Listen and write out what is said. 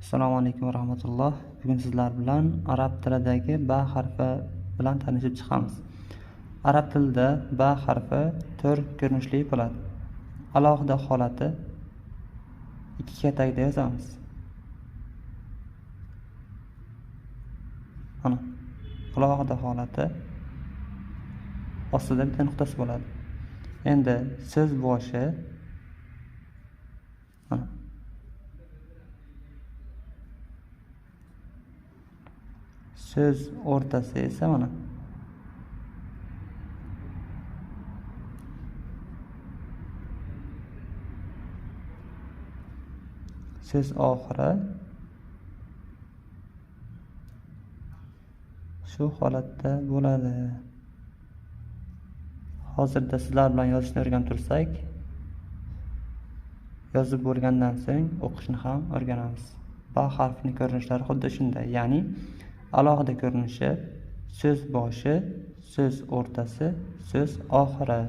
Assalomu alaykum va rahmatulloh. Bugun sizlar bilan arab tilidagi ba harfi bilan tanishib chiqamiz. Arab tilida ba harfi to'rt ko'rinishli bo'ladi. Alohida holati ikki katakda yozamiz. Ana alohida holati ostida bitta nuqtasi bo'ladi. Endi so'z boshi mana so'z o'rtasi esa mana so'z oxiri shu holatda bo'ladi. Hozirda sizlar bilan yozishni o'rganib tursak, yozib bo'lgandan so'ng o'qishni ham o'rganamiz. Ba harfining ko'rinishlari xuddi shunday, ya'ni alohida ko'rinishi, so'z boshi, so'z o'rtasi, so'z oxiri.